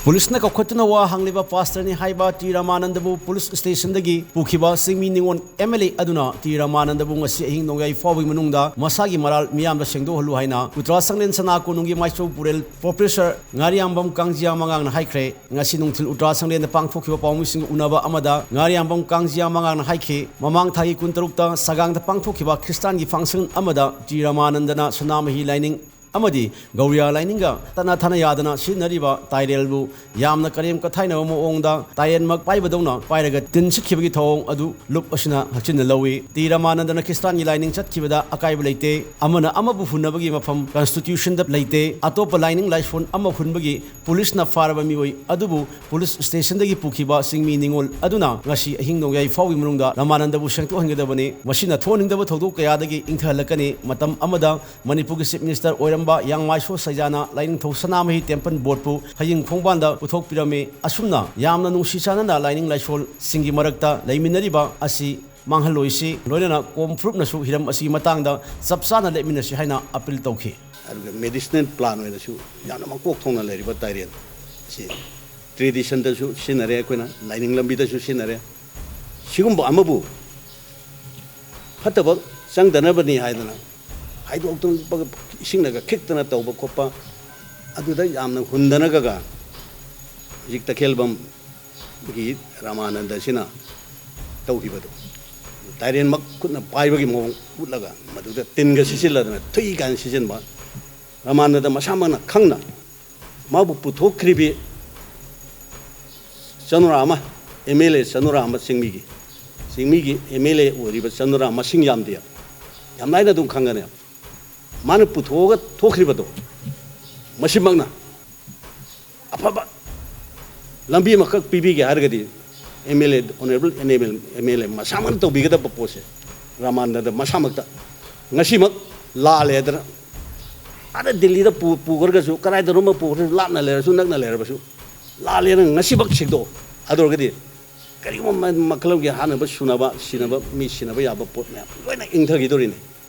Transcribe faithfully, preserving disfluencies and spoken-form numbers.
ꯄꯨꯂꯤꯁꯅ ꯀꯧꯈꯠꯇꯨꯅ ꯋꯥ ꯍꯪꯂꯤꯕ ꯄꯥꯁꯇꯔꯅꯤ ꯍꯥꯏꯕ ꯇꯤ ꯔꯥꯃꯥꯅꯟꯗꯕꯨ ꯄꯨꯂꯤꯁ ꯁ꯭ꯇꯦꯁꯟꯗꯒꯤ ꯄꯨꯈꯤꯕ ꯆꯤꯡꯃꯤ ꯅꯤꯉꯣꯜ ꯑꯦꯝ ꯑꯦꯜ ꯑꯦ ꯑꯗꯨꯅ ꯇꯤ ꯔꯥꯃꯥꯅꯟꯗꯕꯨ ꯉꯁꯤ ꯑꯍꯤꯡ ꯅꯣꯡꯌꯥꯏ ꯐꯥꯎꯕꯒꯤ ꯃꯅꯨꯡꯗ ꯃꯁꯥꯒꯤ ꯃꯔꯥꯜ ꯃꯤꯌꯥꯝꯗ ꯁꯦꯡꯗꯣꯛꯍꯜꯂꯨ ꯍꯥꯏꯅ ꯎꯇ꯭ꯔꯥ ꯁꯪꯂꯦꯟ ꯁꯅꯥ ꯀꯣꯅꯨꯡꯒꯤ ꯃꯥꯏꯆꯧ ꯄꯨꯔꯦꯜ ꯄ꯭ꯔꯣꯐꯦꯁꯔ ꯉꯥꯔꯤꯌꯥꯝꯕꯝ ꯀꯥꯡꯖꯤꯌꯥ ꯃꯉꯥꯡꯅ ꯍꯥꯏꯈ꯭ꯔꯦ꯫ ꯉꯁꯤ ꯅꯨꯡꯊꯤꯜ ꯎꯇ꯭ꯔꯥ ꯁꯪꯂꯦꯟꯗ ꯄꯥꯡꯊꯣꯛꯈꯤꯕ ꯄꯥꯎꯃꯤꯁꯤꯡꯒ ꯎꯅꯕ ꯑꯃꯗ ꯉꯥꯔꯤꯌꯥꯝꯕꯝ ꯀꯥꯡꯖꯤꯌꯥ ꯃꯉꯥꯡꯅ ꯍꯥꯏꯈꯤ, ꯃꯃꯥꯡ ꯊꯥꯒꯤ ꯀꯨꯟꯇꯔꯨꯛꯇ ꯁꯒꯥꯡꯗ ꯄꯥꯡꯊꯣꯛꯈꯤꯕ ꯈ꯭ꯔꯤꯁꯇꯥꯟꯒꯤ ꯐꯪꯁꯟ ꯑꯃꯗ ꯇꯤ ꯔꯥꯃꯥꯅꯟꯗꯅ ꯁꯅꯥꯃꯍꯤ ꯂꯥꯏꯅꯤꯡ ꯑꯃꯗꯤ ꯒꯧꯔꯤꯌꯥ ꯂꯥꯏꯅꯤꯡꯒ ꯇꯠꯅ ꯊꯥꯅ ꯌꯥꯗꯅ ꯁꯤꯖꯤꯟꯅꯔꯤꯕ ꯇꯥꯏꯔꯦꯜꯕꯨ ꯌꯥꯝꯅ ꯀꯔꯦꯝ ꯀꯊꯥꯏꯅꯕ ꯃꯑꯣꯡꯗ ꯇꯥꯏꯔꯦꯟꯃꯛ ꯄꯥꯏꯕꯗꯧꯅ ꯄꯥꯏꯔꯒ ꯇꯤꯟ ꯁꯤꯠꯈꯤꯕꯒꯤ ꯊꯧꯑꯣꯡ ꯑꯗꯨ ꯂꯨꯞ ꯑꯁꯤꯅ ꯍꯛꯆꯤꯟꯅ ꯂꯧꯏ꯫ ꯇꯤ ꯔꯥꯃꯥꯅꯟꯗꯅ ꯈ꯭ꯔꯤꯁꯇꯥꯟꯒꯤ ꯂꯥꯏꯅꯤꯡ ꯆꯠꯈꯤꯕꯗ ꯑꯀꯥꯏꯕ ꯂꯩꯇꯦ꯫ ꯑꯃꯅ ꯑꯃꯕꯨ ꯍꯨꯟꯅꯕꯒꯤ ꯃꯐꯝ ꯀꯟꯁꯇꯤꯇ꯭ꯌꯨꯁꯟꯗ ꯂꯩꯇꯦ꯫ ꯑꯇꯣꯞꯄ ꯂꯥꯏꯅꯤꯡ ꯂꯥꯏꯁꯣꯟ ꯑꯃ ꯍꯨꯟꯕꯒꯤ ꯄꯨꯂꯤꯁꯅ ꯐꯥꯔꯕ ꯃꯤꯑꯣꯏ ꯑꯗꯨꯕꯨ ꯄꯨꯂꯤꯁ ꯁ꯭ꯇꯦꯁꯟꯗꯒꯤ ꯄꯨꯈꯤꯕ ꯆꯤꯡꯃꯤ ꯅꯤꯉꯣꯜ ꯑꯗꯨꯅ ꯉꯁꯤ ꯑꯍꯤꯡ ꯅꯣꯡꯌꯥꯏ ꯐꯥꯎꯒꯤ ꯃꯅꯨꯡꯗ ꯔꯥꯃꯥꯅꯟꯗꯕꯨ ꯁꯦꯡꯗꯣꯛꯍꯟꯒꯗꯕꯅꯤ꯫ ꯃꯁꯤꯅ ꯊꯣꯛꯍꯟꯅꯤꯡꯗꯕ ꯊꯧꯗꯣꯛ ꯀꯌꯥꯗꯒꯤ ꯏꯪꯊꯍꯜꯂꯛꯀꯅꯤ꯫ ꯃꯇꯝ ꯑꯃꯗ ꯃꯅꯤꯄꯨꯔꯒꯤ ꯆꯤꯐ ꯃꯤꯅꯤꯁꯇꯔ ꯑꯣꯏꯔꯝꯕ ꯌꯥꯡꯃꯥꯏꯁꯣ ꯁꯩꯖꯥꯅ ꯂꯥꯏꯅꯤꯡꯊꯧ ꯁꯅꯥꯃꯍꯤ ꯇꯦꯝꯄꯜ ꯕꯣꯔꯗꯄꯨ ꯍꯌꯤꯡ ꯈꯣꯡꯕꯥꯟꯗ ꯄꯨꯊꯣꯛꯄꯤꯔꯝꯃꯤ꯫ ꯑꯁꯨꯝꯅ ꯌꯥꯝꯅ ꯅꯨꯡꯁꯤ ꯆꯥꯟꯅꯅ ꯂꯥꯏꯅꯤꯡ ꯂꯥꯏꯁꯣꯜꯁꯤꯡꯒꯤ ꯃꯔꯛꯇ ꯂꯩꯃꯤꯟꯅꯔꯤꯕ ꯑꯁꯤ ꯃꯥꯡꯍꯜꯂꯣꯏꯁꯤ꯫ ꯂꯣꯏꯅꯅ ꯀꯣꯝ ꯐꯨꯔꯨꯞꯅꯁꯨ ꯍꯤꯔꯝ ꯑꯁꯤꯒꯤ ꯃꯇꯥꯡꯗ ꯆꯞ ꯆꯥꯅ ꯂꯦꯞꯃꯤꯟꯅꯁꯤ ꯍꯥꯏꯅ ꯑꯄꯤꯜ ꯇꯧꯈꯤ꯫ ꯑꯗꯨꯒ ꯃꯦꯗꯤꯁꯤꯅꯦꯜ ꯄ꯭ꯂꯥꯟ ꯑꯣꯏꯅꯁꯨ ꯌꯥꯝꯅ ꯃꯀꯣꯛ ꯊꯣꯡꯅ ꯂꯩꯔꯤꯕ ꯇꯥꯏꯔꯦꯟ ꯑꯁꯤ ꯇ꯭ꯔꯦꯗꯤꯁꯟꯗꯁꯨ ꯁꯤꯖꯤꯟꯅꯔꯦ, ꯑꯩꯈꯣꯏꯅ ꯂꯥꯏꯅꯤꯡ ꯂꯝꯕꯤꯗꯁꯨ ꯁꯤꯖꯤꯟꯅꯔꯦ꯫ ꯁꯤꯒꯨꯝꯕ ꯑꯃꯕꯨ ꯐꯠꯇꯕ ꯆꯪꯗꯅꯕꯅꯤ ꯍꯥꯏꯗꯅ ꯍꯥꯏꯗꯣꯛꯇꯅ ꯏꯁꯤꯡꯅꯒ ꯈꯤꯛꯇꯅ ꯇꯧꯕ ꯈꯣꯠꯄ, ꯑꯗꯨꯗ ꯌꯥꯝꯅ ꯍꯨꯟꯗꯅꯒꯒ ꯍꯧꯖꯤꯛ ꯇꯈꯦꯜꯕꯝꯒꯤ ꯔꯥꯃꯥꯅꯟꯗꯁꯤꯅ ꯇꯧꯈꯤꯕꯗꯣ, ꯇꯥꯏꯔꯦꯟꯃꯛ ꯈꯨꯠꯅ ꯄꯥꯏꯕꯒꯤ ꯃꯑꯣꯡ ꯎꯠꯂꯒ ꯃꯗꯨꯗ ꯇꯤꯟꯒ ꯁꯤꯠꯆꯤꯜꯂꯗꯅ ꯊꯨꯏ ꯀꯥꯏꯅ ꯁꯤꯖꯤꯟꯕ, ꯔꯥꯃꯥꯅꯟꯗ ꯃꯁꯥꯃꯛꯅ ꯈꯪꯅ ꯃꯥꯕꯨ ꯄꯨꯊꯣꯛꯈ꯭ꯔꯤꯕꯤ ꯆꯅꯨꯔꯥꯃ, ꯑꯦꯝ ꯑꯦꯜ ꯑꯦ ꯆꯅꯨꯔꯥꯃ ꯆꯤꯡꯃꯤꯒꯤ, ꯆꯤꯡꯃꯤꯒꯤ ꯑꯦꯝ ꯑꯦꯜ ꯑꯦ ꯑꯣꯏꯔꯤꯕ ꯆꯅꯨꯔꯥꯃ ꯃꯁꯤꯡ ꯌꯥꯝꯗꯦ, ꯌꯥꯝ ꯂꯥꯏꯅ ꯑꯗꯨꯝ ꯈꯪꯒꯅꯤ꯫ ꯃꯥꯅ ꯄꯨꯊꯣꯛꯑꯒ ꯊꯣꯛꯈ꯭ꯔꯤꯕꯗꯣ ꯃꯁꯤꯃꯛꯅ ꯑꯐꯕ ꯂꯝꯕꯤ ꯑꯃꯈꯛ ꯄꯤꯕꯤꯒꯦ ꯍꯥꯏꯔꯒꯗꯤ M L A, honourable M L A ꯃꯁꯥꯃꯛꯅ ꯇꯧꯕꯤꯒꯗꯕ ꯄꯣꯠꯁꯦ ꯔꯥꯃꯥꯅꯟꯗ ꯃꯁꯥꯃꯛꯇ ꯉꯁꯤꯃꯛ ꯂꯥꯜꯂꯦ ꯍꯥꯏꯗꯅ ꯑꯥꯗ ꯗꯤꯜꯂꯤꯗ ꯄꯨ-, ꯄꯨꯈ꯭ꯔꯒꯁꯨ, ꯀꯗꯥꯏꯗꯅꯣꯃ ꯄꯨꯈ꯭ꯔꯁꯨ, ꯂꯥꯞꯅ ꯂꯩꯔꯁꯨ ꯅꯛꯅ ꯂꯩꯔꯕꯁꯨ ꯂꯥꯜꯂꯦꯅ ꯉꯁꯤꯃꯛ ꯁꯦꯡꯗꯣꯛꯑꯣ꯫ ꯑꯗꯨ ꯑꯣꯏꯔꯒꯗꯤ ꯀꯔꯤꯒꯨꯝꯕ ꯃꯈꯜ ꯑꯃꯒꯤ ꯍꯥꯟꯅꯕ ꯁꯨꯅꯕ, ꯁꯤꯅꯕ, ꯃꯤ ꯁꯤꯅꯕ ꯌꯥꯕ ꯄꯣꯠ ꯃꯌꯥꯝ ꯂꯣꯏꯅ ꯏꯪꯊꯈꯤꯗꯣꯔꯤꯅꯤ꯫